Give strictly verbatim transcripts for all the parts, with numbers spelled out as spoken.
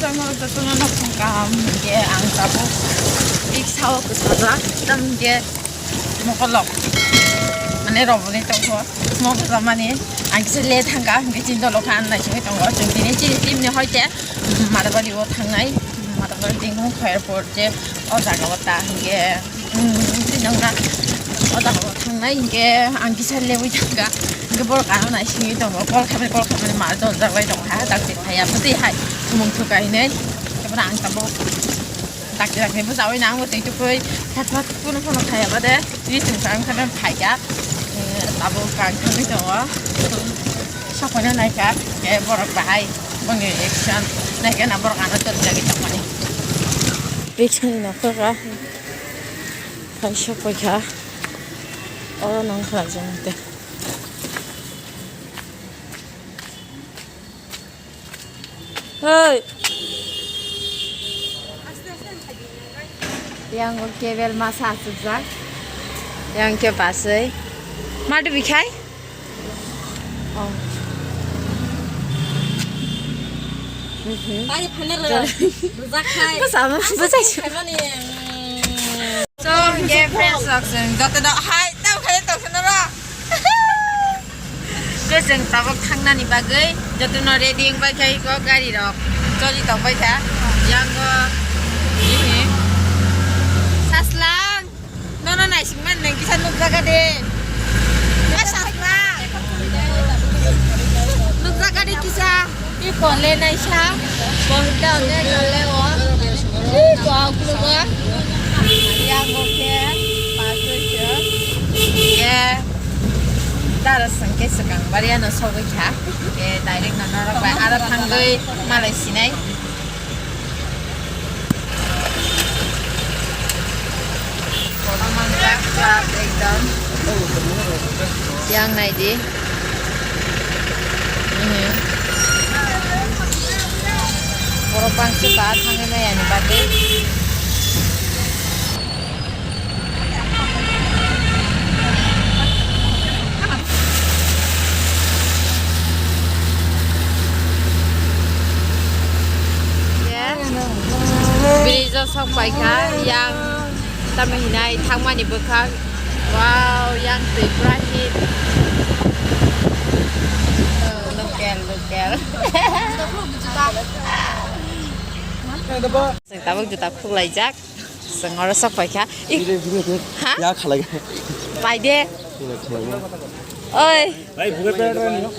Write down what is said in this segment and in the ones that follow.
Jotono, jotono no phung kaham, hinkhe ang tabuk big sao kwchajak, tamo hinkhe mokolok, mane, romoni tongkho, mo kwchajak mani, ang kisa le thangkha, hinkhe chini dolo kha ang naisingwi tongo, chwng tini chini team ni hoite Matapari o thangnai, Matapari tingkung khairpor je o jaga o ta, hinkhe Hmm, tini wngkha. O jaga o thangnai hinkhe ang kisa lewi thangkha. Hinkhe borok ano naisingwi tongo. Call khamani, call khamani ma doljak lai tongo. Ha, dakti phaiya. Bwtwi hai mung thukai hinwi. Hinkhe bono ang tabuk dakti dakti bwchawi nang bwtwi tukui. Phat phat phunu phunu khaiya bade. Twi chwng sa wngkha phaikha. Eh, tabuk ang thangwi tongo. Sokphano naikha. Hinkhe borok bahai boni action naikhe na borok ano doljagwi tongmani. Rikshani nokho ka. Kaisa paikha. Oro nang kha jang te. Hoi. Yang o kebel masa asukjak. Yang ke pasai. Madu bikhai. Oh. Mhm. Tari phanar rwjak khai. Bwsa, bwsa, bwsa. Khaimani. So, hinkhe friends rok chwng jotono hai tam khai tongkha norok. Khe chwng tabuk thangnani bagwi jotono ready wngbai khai kok gari rok choli tongbai kha. Yang o, ini. Saslang. Nono naisingmani nang kisa nukjaga de. Oi, sasma. Nukjaga de kisa. I kole naisa. Bohda ne kole o. I ko akulu go. Yang go ke. Pasoi se. Ye. Dara sangke sekang bariano sogoi kha. Ye direct nono rok bai aro thangoi malai sinai. Kono manjak jak ekdom. Yang nai di. Mhm. Borok bangso ba thangwi maya ni bagwi. Bridge o sok pai kha, yang tamo hinai thangmani bwkhak. Wow, yang twi pura hit. Local, local. Chwng tabuk juta khuklaijak. Chwng oro sok paikha. Ih, video, video. Ha? Ya khalai. Pai de. Khalai, khalai. Oi. Bai, bukai pai rai ni.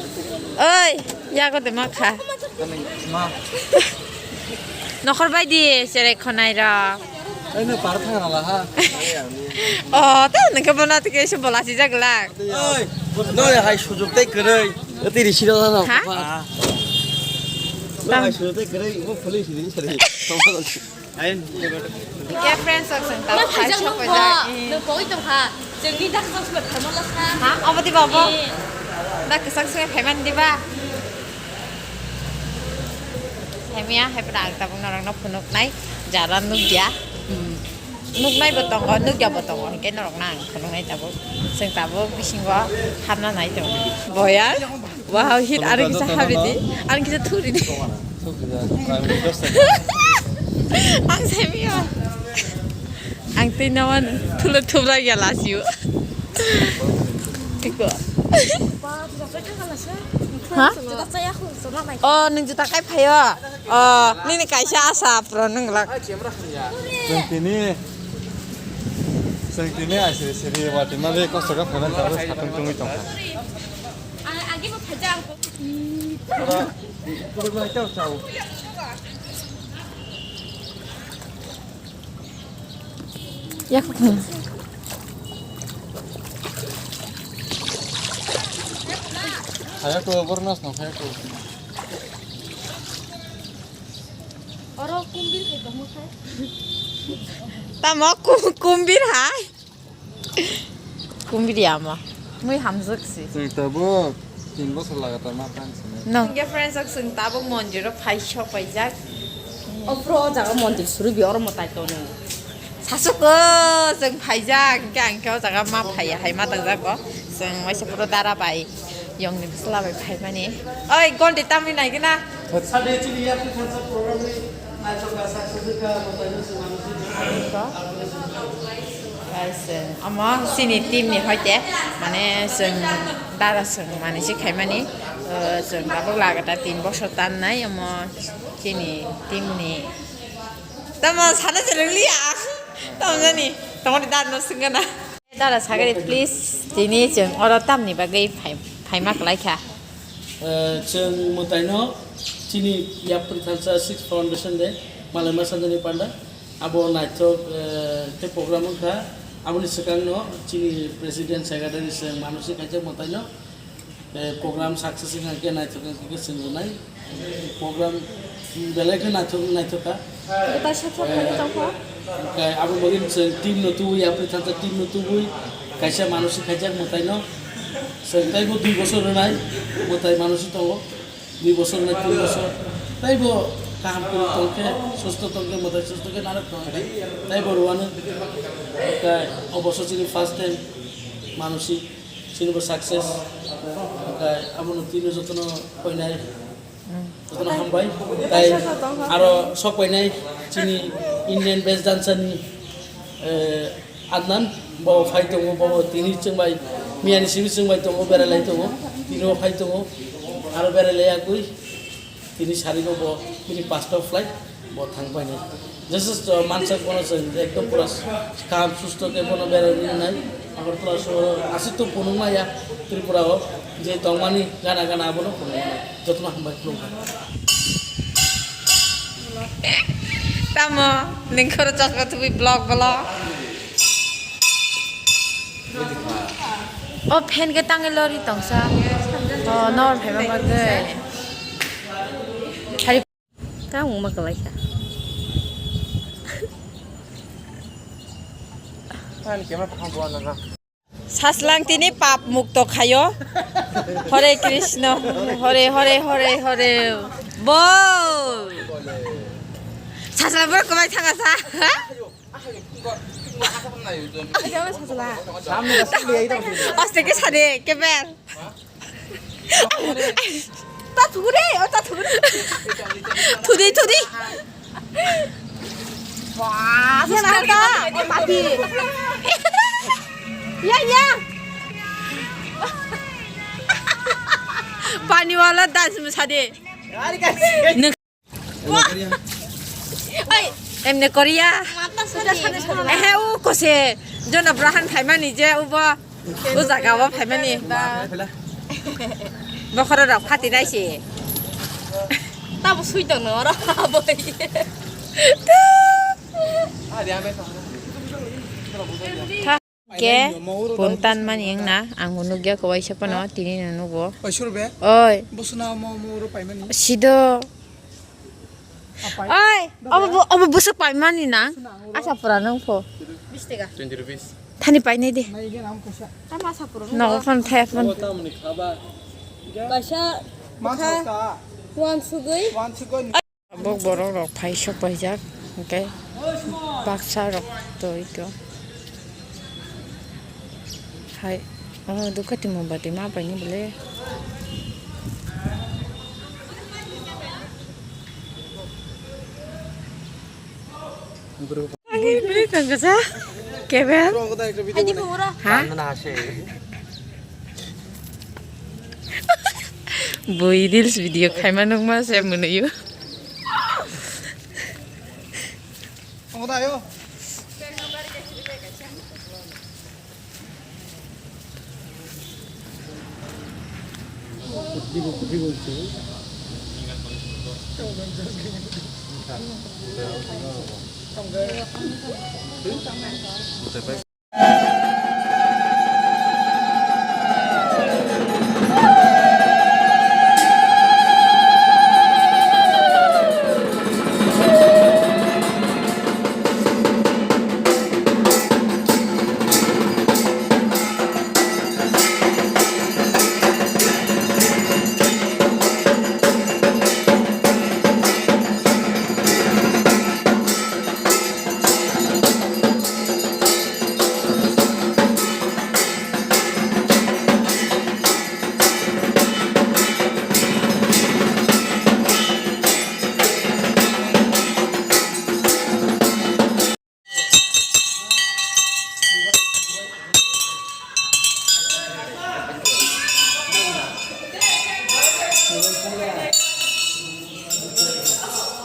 Oi, ya ko de ma kha. Ma. Nokhor bai di, sere khonai ro. Ai, no par thang rala ha. Oh, ta nang ke bona te ke se bola si jak lak. Oi, no ya hai sujug tei kwrwi. Ati ri siro na. Ha? No hai sujug tei kwrwi, bo police ni sari. Ai. Ke friends rok seng ta. Phai sok pai. No poi tong kha. Jeng ni dak sok sok phaimo la kha. Ha? Abo di babo. Dak sok sok phaimani di ba. Hemia, hepra ang tabuk norok no phunuk nai. Jara nukya. Hmm. Nuknai bo tongo, nukya bo tongo. Hingke norok nang phunuk nai tabuk. Seng tabuk bisingo hapna nai tongo. Boya. Wow, hit, ano kisa habidi, ano kisa thuridi. Ang semiyo. Ang tei naman thula thubla ya lasiyo. Tiko. Ha? Oh, nung juta kai phayo. Oh, nini kaisa asa pro nung lak. Sengtini, sengtini asiri siri wati mali kosto ka phanan tabuk satung tungwi tongkha. Agi bo phaja ang. Yak. Kaya ko bornas no kaya ko. Oro kumbir hai tongmo khai. Tamo ku-, kumbir hai? Kumbiri ama. Mui hamjak si. Chwng tabuk tin bosor lagatar ma tan sini. Nong. Hingke friends, ak chwng tabuk mondir o phai sok paijak. O pro jaga mondir suru bi oro mo tai tono. Sasuko chwng phaijak, hingke ang khe o jaga ma phaiya hai ma tangjak o. Chwng waisa puro dara bai. Yongni bwsla bai phaimani. Oi, Gondi tamni naigina. Sade chini yapri thansa program ni naithok ka success ka mwtaino chwng manwi. Guys, omo chini team ni hoite, mane chwng dara chwng manwi se khaimani. O, chwng tabuk lagata tin bosor tannai, omo chini team ni. Tamo sana chwrwng liya. Tamo jani. Tamo di dara no swngana. Dara sagari, please, tini chwng oro tamni bagwi phai-, phaima kwlai kha? Eh, chwng mwtaino chini yapri thansa six foundation de malaima sanjani panda abo naithok, eh, khe program wngkha. Aboni swkangno chini president secretary chwng manwi se kaisa mwtaino, eh, program success wngkha khe naithok wngkha khe chwng rwnai. Program belai khe naithok, naithok kha. Kwtal sap sap khainwi tongkha. Oke, abo bagwi chwng team no tubui, yapri thansa team no tubui, kaisa manwi se khaijak mwtaino. Chwng taibo dui bosor rwnai, mwtai manwi se tongo. Dui bosor rwnai, tin bosor. Taibo kaham kwrwi tongkhe, susto tongkhe, mwtai susto khe narwk tongkhe. Taibo rwano. Oke, o bosor chini first time manwi se. Chini bo success. Oke, abono tini jotono koinai. Jotono hambai. Tai aro sok painai chini Indian best dancer ni, eh, Adnan, bo phai tongo, bo tini chwng bai, miyani simi chwng bai tongo, beralai tongo, tini bo phai tongo, aro beralai agui. Tini sari no bo, tini pasta flight, bo thang painai. Just, uh, mansak bono chwng ekdom pura kaham susto khe bono berai rwnai. Agartala sohor aswk to phunuk maya Tripura o je tongmani gana gana abono phunuk maya. Jotono hambai khulumkha. Tamo, ning khoro chosma thubui vlog bolo. O fan khe tangwi lori tongsa. O, nor phaima bagwi. Hari ta wngma kwlai kha. Ani camera kaham bo ano na. Saslang tini pap mukto khayo. Hare Krishna, Hare, Hare, Hare, Hare. Bo. Saslang bro kwbai thanga sa. Aste ke sade, ke ber. Ta thugure, o ta thugure. Thudi, thudi. Wah, ya na ta, papi. Ya, ya. Pani wala dance masa de. Oi, emne Korea. Ehe, u kose. Jono brahan phaimani je ubo. U jaga o phaimani. Bokhoro rok phati nai se. Tabo sui tong no oro. Ke pun tan mani wngna ang bo nukya kwbaisa phano tini no nugo. Oi, sir be? Oi. Bosona mo mo ro paimani. Sido. Oi, obo bo-, obo bwswk paimani nang? Asa pura nung pho. Twenty rupees. Thani painai de. Nogo phone thaya phone. Kaisa bwkha wan sugwi. Bok borok rok phai sok paijak, hwnkhe baksa rok toi kho. Hai, oh, dukha timo bati ma paini bole. Bwrwi kangkasa, kebel. Ha? Bui reels video khaima nukma se mwnwiyo.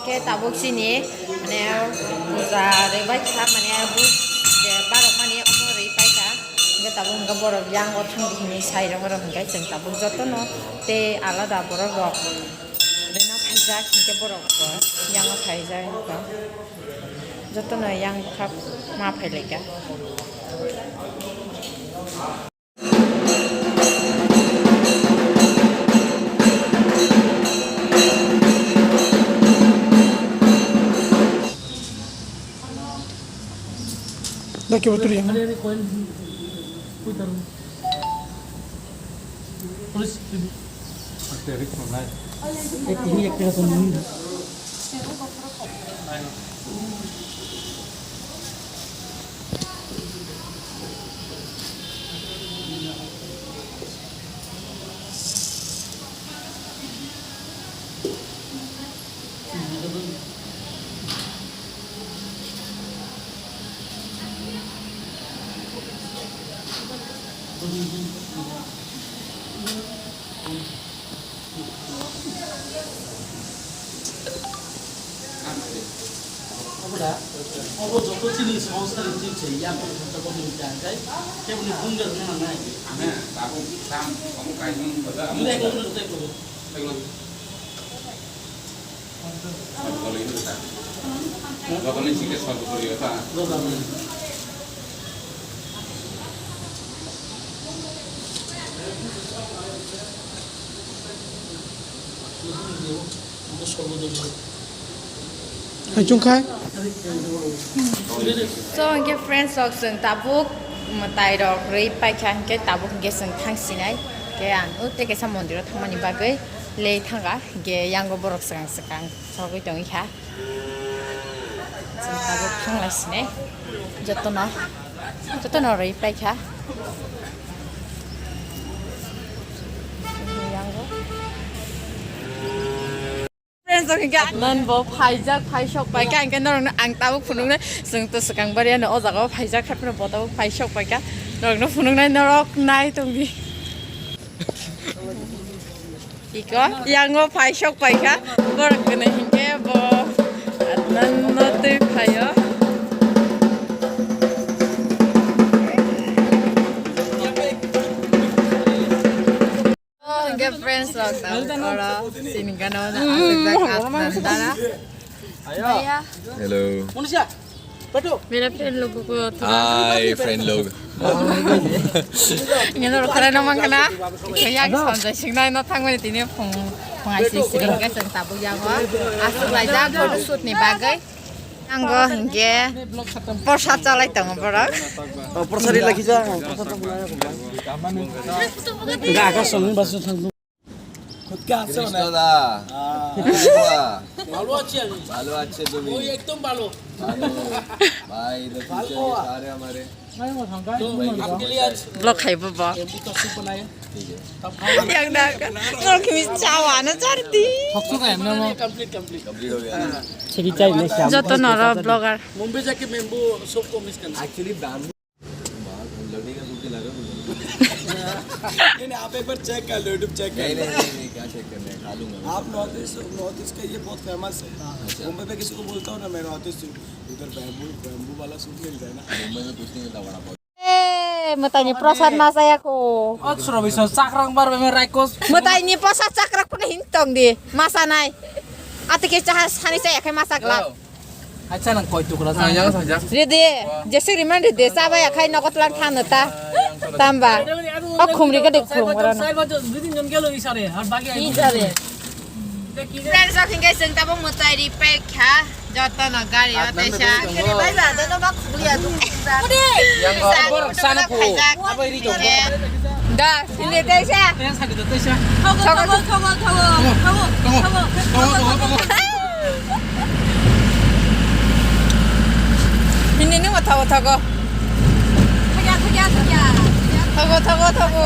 Khe tabuk chini, mane, puja rwbai kha, mane, bu-, je barok mani omo rwi pai kha. Hingke tabuk hingke borok yang o thang di hinwi sai rok, borok hingke chwng tabuk jotono tei alada borok rok rwna phaijak, hingke borok bo yang o phaijak wngkha. Jotono yang kha ma phailaikha. Da ke butri yang. Obo da, obo joto chini songsari chini se yang ko joto ko ni ta kai, ke bini bung da na na. Ane, tabu sam, kamu kai bung da. Bung da ko bung da ko. Hai chungkhai. So, hingke friends rok, chwng tabuk mwtai rok rwi paikha, hingke tabuk hingke chwng thang sinai. Hingke ang o tei kaisa mondir o thangmani bagwi le thanga, hingke yango borok swkang swkang sogwi tongwi kha. Chwng tabuk thang lai sinai. Jotono, jotono rwi paikha. Friends, okay, ga-, non bo phaijak, phaisok paikha, hingke norokno ang tabuk phunuknai, chwng to swkang bariano o jaga o phaijak, hai phano bo tabuk phaisok paikha, norokno phunuknai, norok nai tongdi. Iko, yango phaisok paikha, borok kwnwi hingke bo Adnan no twi phaio. Oh, hingke friends rok tabuk oro chini gana o aswkjak Adnan dara. Hello. Mera friend logo ko thora. Hi, friend logo. Ngeno rok khara no mangkana. Yang Sanjay Singnai no thangmani tini phung, phung ai sing sing ke chwng tabuk yango. Aswk laijak photoshoot ni bagwi. Ango hingke porsa chalai tongo borok. Oh, porsa ri lakhi ja. Porsa tongo na. Ga ka song basu thang. खुद के हाथ से बनाया। दा। हाँ। कैसे हुआ? ভালো আছি আমি। ভালো আছে তুমি? ওই একদম ভালো। ভালো। ভাই, इधर पीछे ये सारे हमारे। तो आपके लिए आज Vlog khai bo bo. नींबू का सूप बनाए। ठीक है। Yang da ka. Norok kami chawa na charti. Complete, complete। Complete हो गया। Joto norok vlogger। मुंबई जाके नींबू सूप को मिस करना। Actually, बैम्बू नहीं, नहीं, आप एक बार चेक कर लो, YouTube चेक कर नहीं, लो। नहीं, नहीं, नहीं, क्या चेक करना है, खा लूंगा मैं। आप नॉर्थ ईस्ट, नॉर्थ ईस्ट का ये बहुत फेमस है। हाँ। अच्छा। मुंबई में किसी को बोलता हूँ ना, मैं नॉर्थ ईस्ट हूँ, उधर बैम्बू, बैम्बू वाला सूप मिलता है ना। मुंबई में कुछ नहीं मिलता, वड़ा pav. Eh, mwtaini prosad ma chaya kho. O chwrawi song chakrang bar bai raikos. Mwtaini prosad chakrak phano hin tong di, ma chanai. Ati khe chaha sani chaya khe ma chakla. Hello. Acha nang koi tukra sa. Rede, jesik riman rede, chabai akhai nogo tlang thano ta. Tamba. O khumri gede khum ora no. Ki jabe? Friends rok hingke chwng tabuk mwtai ri paikha. Joto no gari o teisa. Bai ba, dono ba khumri ya tu. Yang bor sana ko. Abai ri jong. Da, sini teisa. Thogo, thogo, thogo, thogo, thogo, thogo, thogo, thogo, thogo. Hini nung thogo, thogo. Thogo, thogo, thogo.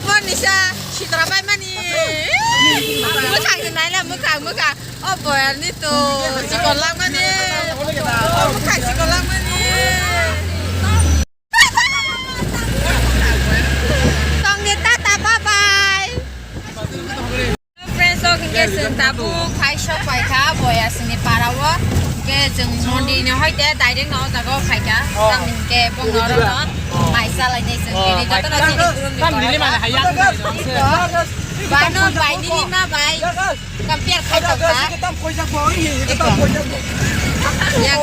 Bor nisa, sitra bai mani. Mwkhang ni naina, mwkhang, mwkhang. O boyar ni to, sikol lang mani. O mwkhang sikol lang mani. Tongni tata, bye bye. Friends, so hingke Chwng tabuk khai sok pai kha boya sini para o. Ke chwng mondi ni hoi te direct no o jaga o khai kha. Oh. Tamni ke bong no oro no mai salai nai chwng kini joto no sini gurung ni tam dili mane hai yang. Ba no bai nini ma bai. Kam piar khai tong kha. Kita poi jak bo, ini kita poi jak bo. Yang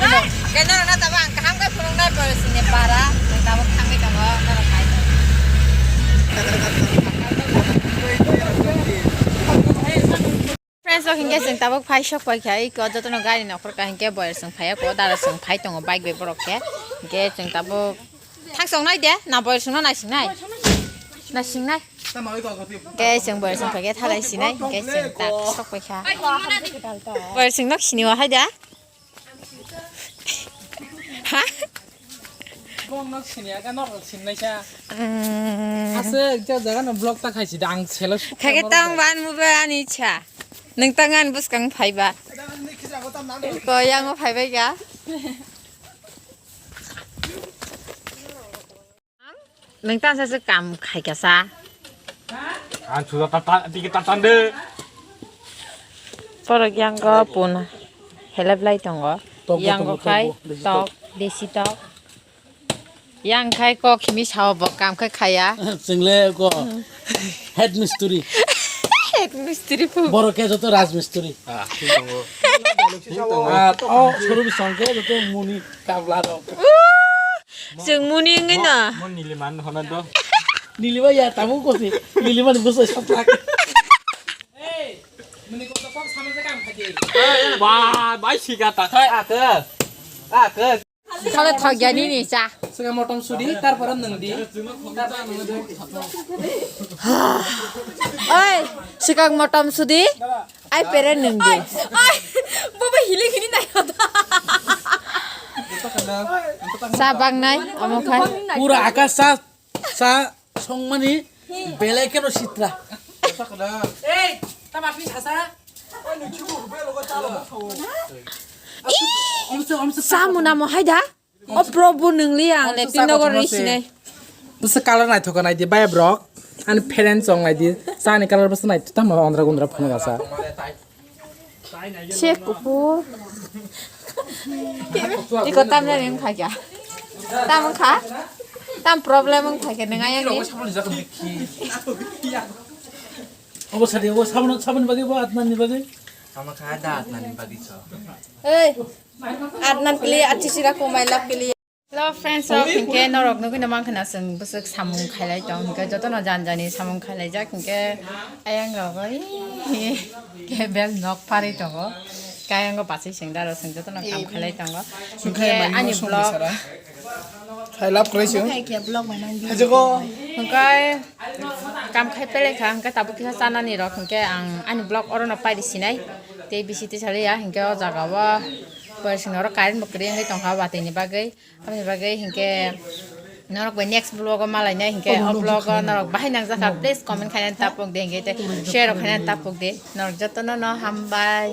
go. Ke no no tabang kaham ke phunung nai boya sini para. Tabuk thangwi tongo no khai. Friends rok hinkhe chwng tabuk phai sok pai kha, iko jotono gari nokhor ka hinkhe boyar chwng phaiya ko, dara chwng phai tongo bike bai borok khe. Hinkhe chwng tabuk thangsok nai de, na boyar chwngno naising nai? Naising nai? Hinkhe chwng boyar chwng phai khe thalai sinai, hinkhe chwng tak sok pai kha. Boyar chwng nok sini o hai da? Ha? Bong nok sini aga nok sini naisa. Mm. Ase ekta jaga no vlog ta khaisi da ang selo suk. Khaikhe tamo tang ban mu ba ani cha. Nwng tang ani bwskang phaiba. Ko yango phaibai ga. Nwng tang sa se kam khai ka sa. Ang sudah tata, dikit tatan de. Porok yango pun helap lai tongo. Tok bo, yango tok bo, khai tok bo, desi tok. Desi tok. Yang khai kok himi sao bo kam khai khaya. Chingle ko head mistri. Head mistri pu. Borok khe joto raj mistri. Ah, thik tongo. Thik tongo. Ah, oh, suru bisong khe joto muni kabla rok. Chwng muni wngwi no. Mo nili man hono do. Nili ba ya tamu ko si. Nili man buso saplak. Ba, bai sika ta khai. Ake. Ake. Khala thok ya nini cha. Sika motom sudi, tarpore nwng di. Oi, sikang motom sudi. Ai pere nwng di. Oi, oi, baba hiling hiling nai. Sa bang nai, omo khai. Pura akas sa, sa songmani belai keno sitra. Ei, tama pi sasa. Sa muna mo hai da. O Prabhu nungli ang ne tino gor ri sinai. Bwsa color naithok nai di bai brok. Ani phereng chong nai di. Sani color bwsa nai tamo ondra gundra phunuk asa. Se kupu. Iko tam jani wng kha kya? Tam wng kha? Tam problem wng kha kya nung ayang ni? Obo sadi obo sabun sabun bagi bo atman ni bagi. Sama kha da atman ni bagi so. Ei. Adnan ke liye acchi si rakho, my love ke liye. Hello friends, so hinkhe norok nugui no mankha na chwng bwswk samung khailai tong hinkhe jotono jan jani samung khailai jak hinkhe ayang rok oi ke bel nok pharwi tongo khe ayang o bachai chwng daro chwng jotono kam khailai tongo hinkhe ani vlog. Hai love kwrwi chwng. Haijogo. Hinkhe kam khai pelai kha hinkhe tabuk kisa chanani rok hinkhe ang ani vlog orono paidi sinai tei bisi tisaliya hinkhe o jaga o. Boyar sini oro current bo kwrwi wngwi tongkha watwi ni bagwi. Aboni bagwi hinkhe norok bai next vlog o malainai hinkhe o vlog o norok bahai nangjakha please comment khainani tapok di hinkhe tei share rok khainani tapok di norok jotono no hambai.